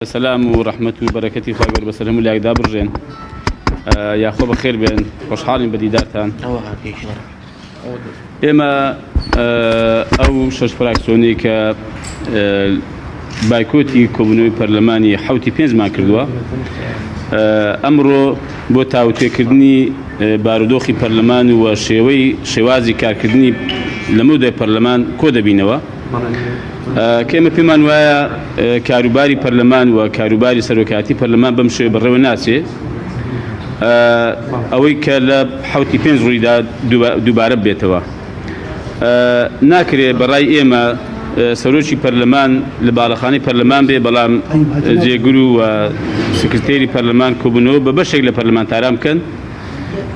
سەلام و ڕەحمەت و بەرەکەتی خوای گەورە بەسەر هەموو لایەکدا بڕژێن. یاخۆ بەخێر بێن، خۆشحاڵین بە دیدارتان. ئێمە ئەو شەش فراکسیۆنەی کە بایکۆتی کۆبوونەوەی پەرلەمانی حوتی پێنجمان کردووە ئەمڕۆ بۆ تاوتوێکردنی بارودۆخی پەرلەمان و شێوەی شێوازی کارکردنی لەمەودای پەرلەمان کۆ دەبینەوە. کە ئێمە پێمان وایە کاروباری پەرلەمان و کاروباری سەرۆکایەتی پەرلەمان بەم شێوە بەڕێوە ناچێ ئەوەی کە لە حوتی پێنج ڕوویدا دووبارە بێتەوە ناکرێ بەڕای ئێمە سەرۆکی پەرلەمان لە باڵەخانەی پەرلەمان بێ بەڵام جێگر و سکرتێری پەرلەمان کۆبوونەوە بە بەشێک لە پەرلەمانتاران بکەن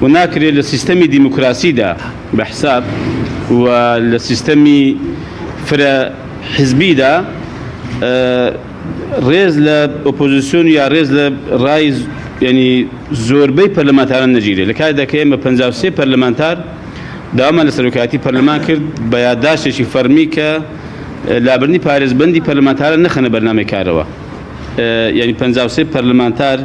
و ناکرێت لە سیستەمی دیموکراسیدا بە حساب و لە سیستەمی فرە حزبیدا ڕێز لە ئۆپۆزیسیۆن یا ڕێز لە ڕای ینی زۆربەی پەرلەمانتاران نەگیرێت لە کاتێکدا کە ئێمە 53 پەرلەمانتار داوامان لە سەرۆکایەتی پەرلەمان کرد بە یادداشتێکی فەرمی کە لابردنی پارێزبەندی پەرلەمانتاران نەخەنە بەرنامەی کارەوە. یانی 53 پەرلەمانتار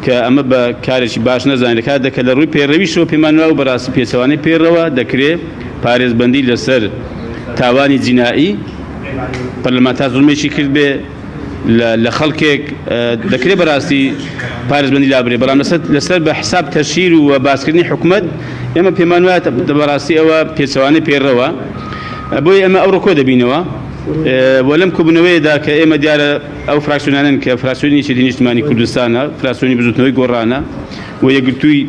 کە ئەمە بە کارێکی باش نەزانین لە کاتێکدا کە لە ڕووی پەیڕەویشەوە پێمان وایە و بەڕاستی پێچەوانەی پەیڕەوە دەکرێ پارێزبەندی لەسەر تاوانی جینائی پەرلەمانتار زوڵمێکی کرد بێ لە خەڵکێک دەکرێت بەڕاستی پارێزبەندی لابرێ بەڵام لەسەر بە حساب تەشهیر و باسکردنی حکومەت ئێمە پێمان وایە بەڕاستی ئەوە پێچەوانەی پەیڕەوە بۆیە ئێمە ئەوڕۆ کۆ دەبینەوە و لەم کۆبوونەوەیەدا کە ئێمە دیارە ئەو فراکسیۆنانەن کە فراکسیۆنی یەکێتی نیشتمانی کوردستانە، فراکسیۆنی بزوتنەوەی گۆڕانە و یەکگرتووی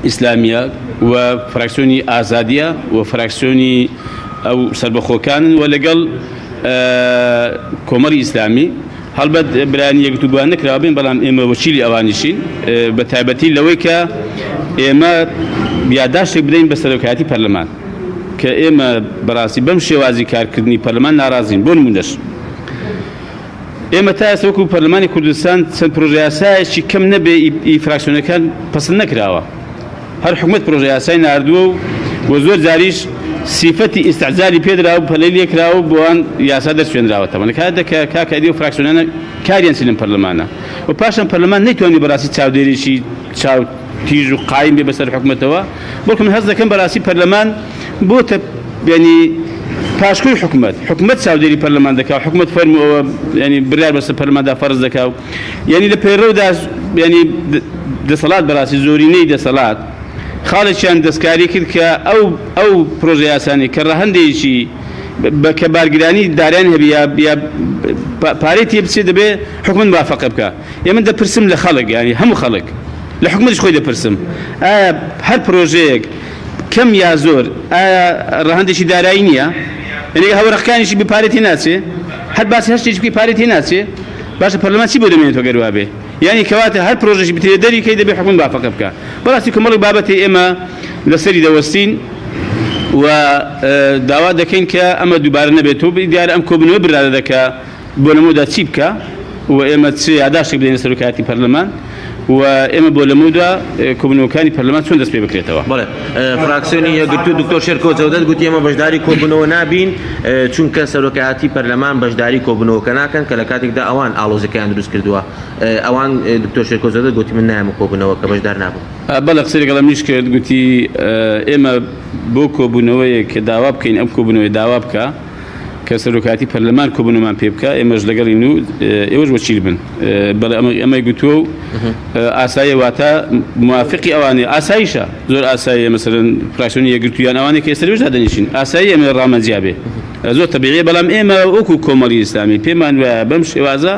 ئیسلامیە و فراکسیۆنی ئازادیە و فراکسیۆنی ئەو سەربەخۆکانن و لەگەڵ کۆمەڵی ئیسلامی هەڵبەت برایانی یەکگرتوو گومان نەکراوە بین بەڵام ئێمە وەکیلی ئەوانیشین بە تایبەتی لەوەی کە ئێمە یاداشتێک بدەین بە سەرۆکایەتی پەرلەمان. کە ئێمە بەڕاستی بەم شێوازی کارکردنی پەرلەمان ناڕازین، بۆ نموونەش ئێمە تا ئێستا وەکو پەرلەمانی کوردستان چەند پرۆژەیاسایەکی کەم نەبێ ئی فراکسیۆنەکان پەسند نەکراوە، هەر حکومەت پرۆژەیاسای ناردووە و و زۆر جاریش سیفەتی ئیستعجالی پێدرا و پەلەی لێکراوە و بۆوان یاسا دەرچوێنراوەتەوە لە کاتێکدا کە کاکە ئەدی ئەو فراکسیۆنانە کاریان چی لەم پەرلەمانە و پاشان پەرلەمان نەیتوانی بەڕاستی چاودێریی چاو تیژ و قایم بێ بەسەر حکومەتەوە بەڵکو من هەست دەکەم بەراستی پەرلەمان بۆتە ینی پاشکۆی حکومەت حکومەت چاودێری پەرلەمان دەکا حکومەت فەرمو ئەوە ینی بڕیار بەسەر پەرلەماندا فەرز دەکا و ینی لە پەیڕەودا ینی دەسەڵات بەڕاستی زۆرینەی دەسەڵات خاڵێکیان دەستکاری کرد کە ئەو ئەو پرۆژە یاسانی کە ڕەهەندێکی بە کە بارگرانی داریان هەبی یا یا پارەی تێ بچێت دەبێ حکومەت موافقە بکا ئێ من دەپرسم لە خەڵک یانی هەموو خەڵک لە حکومەتیش خۆی دەپرسم ئایا هەر پرۆژەیەک کەم یا زۆر ئایا ڕەهەندێکی دارایی نییە یعنی هەورەقەکانیشی بە پارەی تێ ناچێ هەر باسی هەر شتێکی بکەی پارەی تێ ناچێ باشە پەرلەمان چی بۆ دەمێنێتەوە گەر وابێ یعنی کەواتە هەر پرۆژەشی بتەوێ دەری کەی دەبێ حکومەت موافقە بکا بەڕاستی کۆمەڵێک بابەتی ئێمە لەسەری دەوەستین و داوا دەکەین کە ئەمە دووبارە نەبێتەوە دیارە ئەم کۆبوونەوە برادە دەکا بۆ لەمەودا چی بکا و ئێمە چ یاداشتێک بدەینە سەرۆکایەتی پەرلەمان و ئێمە بۆ لەمەودا کۆبوونەوەکانی پەرلەمان چۆن دەست پێ بکرێتەوە. بەڵێ فراکسیۆنی یەکگرتوو دکتۆر شێرکۆ جەودەت گوتی ئێمە بەشداری کۆبوونەوە نابین چونکە سەرۆکایەتی پەرلەمان بەشداری کۆبوونەوەکە ناکەن کە لە کاتێکدا ئەوان ئاڵۆزیەکەیان دروست کردووە ئەوان دکتۆر شێرکۆ جەودەت گوتی من نایەمە کۆبوونەوە کە بەشدار نابم. بەڵێ قسەی لەگەڵ منیش کرد گوتی ئێمە بۆ کۆبوونەوەیەک کە داوا بکەین ئەم کۆبوونەوەی داوا بکە کە سەرۆکایەتی پەرلەمان کۆبوونەوەمان پێ بکا ئێمەش لەگەڵین و ئێوەش وەکیل بن بەڵێ ئەمە ئەمەی گوتووە و ئاساییە واتە موافقی ئەوانەیە ئاساییشە زۆر ئاساییە مەسەلەن فراکسیۆنی یەکگرتوویان ئەوانەی کە ئێستا لەوێش دادەنیشین ئاساییە ئێمە ڕامان جیا بێ زۆر تەبیعیە بەڵام ئێمە وەکو کۆمەڵی ئیسلامی پێمان وایە بەم شێوازە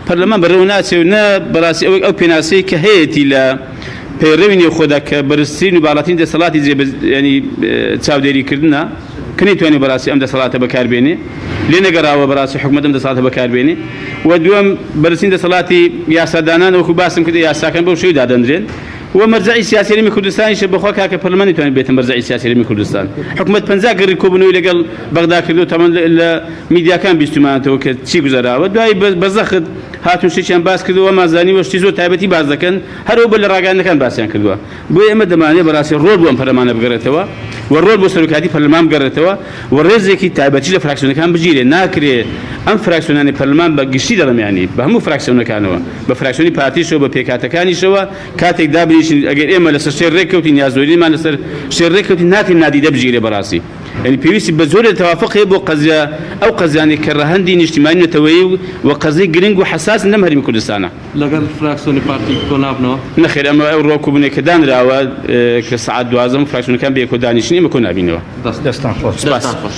پەرلەمان بەڕێوە ناچێ و نە بەڕاستی ئەوەی ئەو پێناسەی کە هەیەتی لە پەیڕەوی نێوخۆدا کە بەرزترین و باڵاترین دەسەڵاتی جێ ینی چاودێریکردنە کە نەیتوانی بەڕاستی ئەم دەسەڵاتە بەکاربێنێ لێ نەگەڕاوە بەڕاستی حکومەت ئەم دەسەڵاتە بەکاربێنێ و دووەم بەرزترین دەسەڵاتی یاسادانان وەکو باسم کرد یاساکان بەو شێوەی دادەنرێن و مەرجەعی سیاسی هەرێمی کوردستانیشە بەخوا کاکە پەرلەمان نەیتوانی بێتە مەرجەعی سیاسی هەرێمی کوردستان حکومەت 50 گەڕی کۆبوونەوەی لەگەڵ بەغدا کردو تەمان لە میدیاکان بیستومانەتەوە کە چی گوزەراوە دوای بە زەخت هاتون شتێکیان باس کردو وەمان زانیوە شتی زۆر تایبەتی باس دەکەن هەر ئەو بە لە ڕاگەیاندنەکان باسیان کردووە بۆیە ئێمە دەمانەوێت بەڕاستی ڕۆڵ بۆ ئەم پەرلەمانە بگەڕێتەوە. و ڕۆڵ بۆ سەرۆکایەتی پەرلەمان بگەڕێتەوە و ڕێزێکی تایبەتیش لە فراکسیۆنەکان بگیرێ. ناکرێ ئەم فراکسیۆنانەی پەرلەمان بە گشتی دەڵێم یانی بە هەموو فراکسیۆنەکانەوە بە فراکسیۆنی پارتیشەوە بە پێکهاتەکانیشەوە کاتێک دابنیشین ئەگەر ئێمە لەسەر شتێک ڕێککەوتین یا زۆرینەمان لەسەر شتێک ڕێککەوتین ناکرێ نادیدە بگیرێ بەڕاستی یانی پێویستی بە جۆرێ تەوافق هەیە بۆ قەزیە ئەو قەزیانەی کە ڕەهەندی نیشتیمانی و نەتەوەیی و قەزیەی گرنگ و حەساسن لەم هەرێمی کوردستانە. لەگەڵ فراکسیۆنی پارتی کۆنابنەوە؟ نەخێر ئەمە ئەو ڕۆ کۆبوونەوەی کە دانراوە کە سەعات 12 هەموو فراکسیۆنەکان بەیەکەوە دانیشن ئێمە کۆنابینەوە. دەستان خۆش. سپاس.